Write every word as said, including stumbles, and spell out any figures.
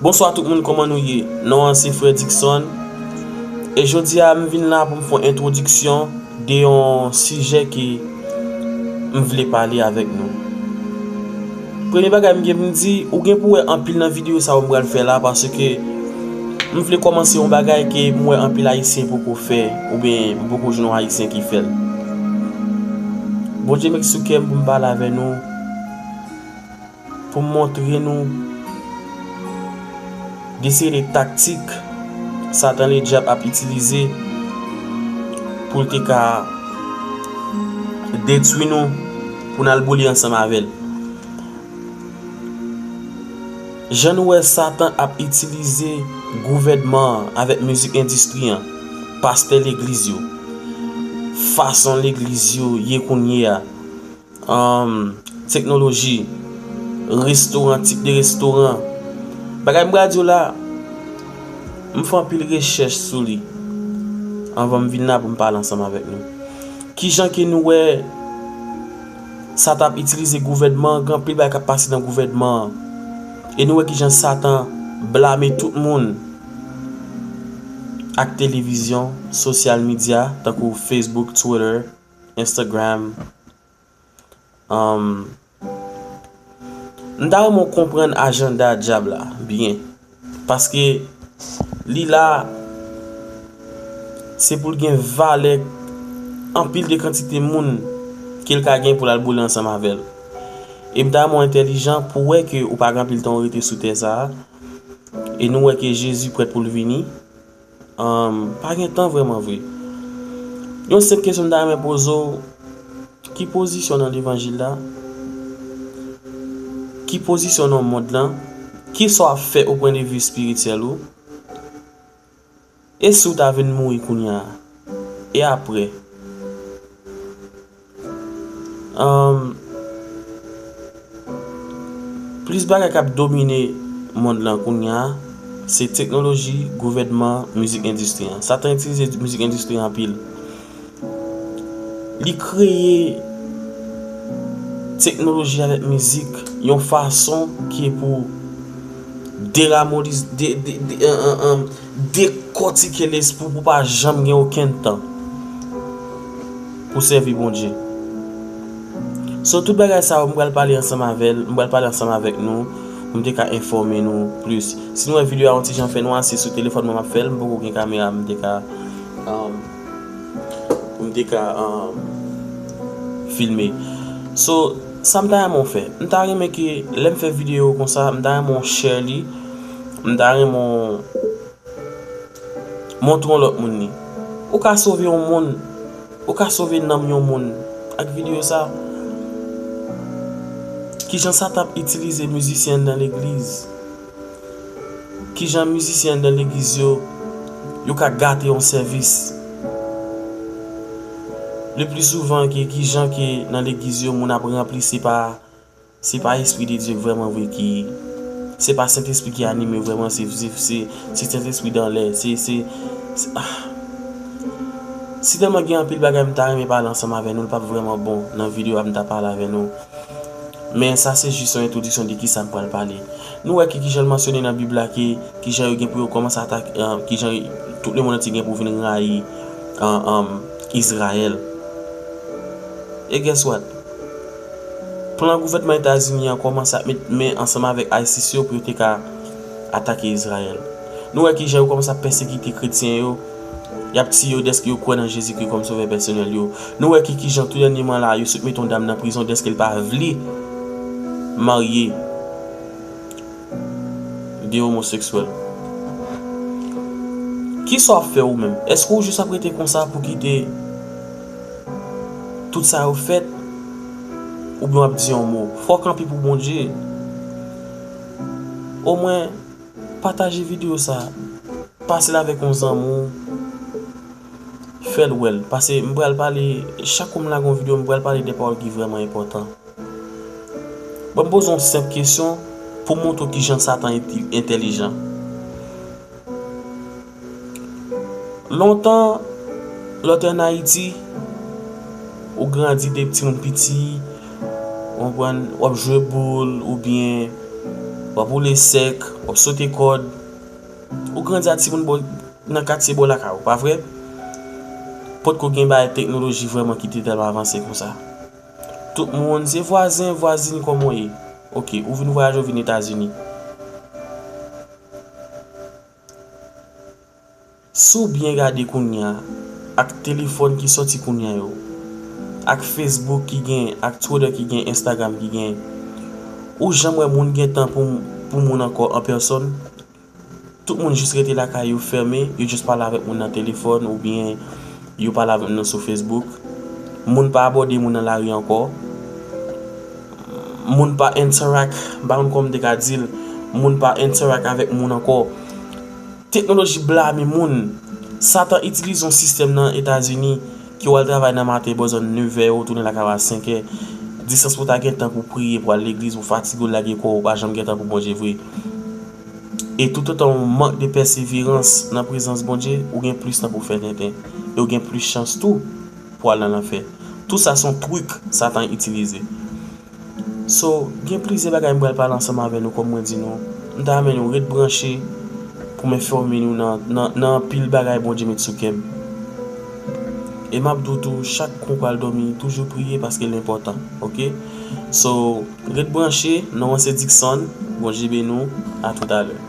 Bonswa tout moun, kòman nou ye? Non an se Frè Dickson. E jodi a, m vin la pou m fè yon entwodiksyon de yon sijè ke m vle pale avèk nou. Premye bagay m gen pou m di, ou gen pou wè anpil nan videyo sa yo m pral fè la, paske m vle kòmanse yon bagay ke m wè anpil Ayisyen poko fè, oubyen m poko jwenn yon Ayisyen ki fè l. Bondye met sou kè m pou m pale avè nou, pou m montre nou de seri de taktik Satan Ledyab ap itilize pou l te ka detwi nou, pou n al boule ansanm avè l. Jan nou wè Satan ap itilize gouvènman an avèk mizik endistri an, pastè legliz yo, fason legliz yo ye kounye a, um, teknoloji, restoran, tip de restoran. Bagay m pral di w la, m fè anpil rechèch sou li anvan m vin la pou m pale ansanm avèk nou. Kijan ke nou wè Satan ap itilize gouvènman an, gen anpil bagay k ap pase nan gouvènman an. E nou wè kijan Satan blame tout moun ak televizyon, sosyal medya, tankou Facebook, Twitter, Instagram. Um, m ta renmen w konprann ajanda dyab la byen. Paske li la, se pou l gen valè anpil de kantite moun ke l ka gen pou l al boule ansanm avè l. E m ta renmen w entèlijan pou w wè ke ou pa gen anpil tan w rete sou tè sa a. E nou wè ke Jezi prèt pou l vini. Um, pa gen tan vrèman vre. Yon senp kesyon m ta renmen poze w, ki pozisyon w nan levanjil la? Ki pozisyon w nan mond lan? Kisa w ap fè o pwen de vi espirityèl ou? E si w ta vin mouri kounye a? E apre? Ann, plis bagay k ap domine mond lan kounye a, se teknoloji, gouvènman, mizik endistri an. Satan itilize mizik endistri an anpil. Li kreye teknoloji avèk mizik yon fason ki pou deramolize, de, de, de, an, an, an, dekòtike lespri w pou w pa janm gen okenn tan pou sèvi Bondye. So, tout bagay sa yo, m pral pale ansanm avè l, m pral pale ansanm avèk nou, pou m te ka enfòme nou plis. Si nou wè videyo a yon ti jan fè nwa, se sou telefòn mwen m ap fè l, m poko gen kamera, m te ka, um, pou m te ka, um, filme. So, sa m ta renmen w fè, m ta renmen ke lè m fè videyo konsa, m ta renmen w share li, m ta renmen w montre yon lòt moun li. Ou ka sove yon moun, ou ka sove nanm yon moun ak videyo sa. Kijan Satan ap itilize mizisyen nan legliz? Kijan mizisyen nan legliz yo, yo ka gate yon sèvis? Le pli souvan ke kijan ke nan legliz yo moun ap ranpli, se pa Se pa Espri de Dye vrèman vre ki, se pa Sentespri ki anime vrèman, se, se, se, se Sentespri dan lè, se, se, se, ah. Si tèlman gen anpil bagay m ta renmen pale ansanm avè nou, l p ap vrèman bon nan videyo a m ta pale avè nou. Men sa se jis yon entwodiksyon de kisa m pral pale. Nou wè ki, kijan l mansyone nan Bib la ke, kijan yo gen pou yo kòmanse atake, eh, kijan tout lemonn antye gen pou vin rayi, eh, eh, Izrayèl. E guess what? Plan gouvènman Etazini an kòmanse ap met men ansanm avèk ISIS yo pou yo te ka atake Izrayèl. Nou wè kijan yo kòmanse ap pèsekite kretyen yo, y ap tiye yo dèske yo kwè nan Jezikri kòm Sovè pèsonèl yo. Nou wè ki, kijan tou dènyèman la, yo sot mete yon dam nan prizon dèske l pa vle marye de omoseksyèl. Kisa w ap fè ou menm? Èske w jis ap rete konsa pou kite tout sa yo fèt, oubyen w ap di yon mo? Fò w kanpe pou Bondye. Omwen, pataje videyo sa. Pase l avèk yon zanmi w. Fè l wè l. Paske m pral pale, chak kou m lage yon videyo, m pral pale de pawòl ki vrèman enpòtan. Bon, m poze yon senp kesyon pou montre w kijan Satan enti-, entèlijan. Lontan, lè w te ann Ayiti, ou grandi de timoun piti, ou konprann, w ap jwe boul, oubyen w ap woule sèk, w ap sote kòd. Ou grandi a timoun bò, nan katye bò lakay ou, pa vre? Potko gen bagay teknoloji vrèman ki te tèlman avanse konsa. Tout moun se vwazen, vwazin, kòman w ye? Ok, ou vin vwayaje, ou vin Etazini. Si w byen gade kounye a, ak telefòn ki sòti kounye a yo, ak Facebook ki gen, ak Twitter ki gen, Instagram ki gen, ou janm wè moun gen tan pou, pou moun ankò an pèsòn? Tout moun jis rete lakay yo fèmen, yo jis pale avèk moun nan telefòn oubyen yo pale avèk moun nan sou Facebook. Moun pa abòde moun nan lari ankò. Moun pa interact, m pa konn kòman m te ka di l, moun pa interact avèk moun ankò. Teknoloji blame moun. Satan itilize yon sistèm nan Etazini ki w al travay nan maten bò zòn nevè, ou tounen lakay ou a senkè. Distans pou w ta gen tan pou priye, pou al legliz, ou fatige, ou lage kò w, ou pa janm gen tan pou Bondye vre. E toutotan w mank de pèseverans nan prezans Bondye, ou gen plis tan pou fè tenten. E ou gen plis chans tou pou al nan lanfè. Tou sa se yon trik Satan itilize. So, gen plizyè bagay m pral pale ansanm avè nou, kòm mwen di nou. M ta renmen nou ret branche pou m enfòme nou nan, nan, nan anpil bagay Bondye met sou kè m. E m ap di w tou, chak kou w pral dòmi, toujou priye paske l enpòtan, ok? So, ret branche, non an se Dickson, Bondye beni w, a toutalè.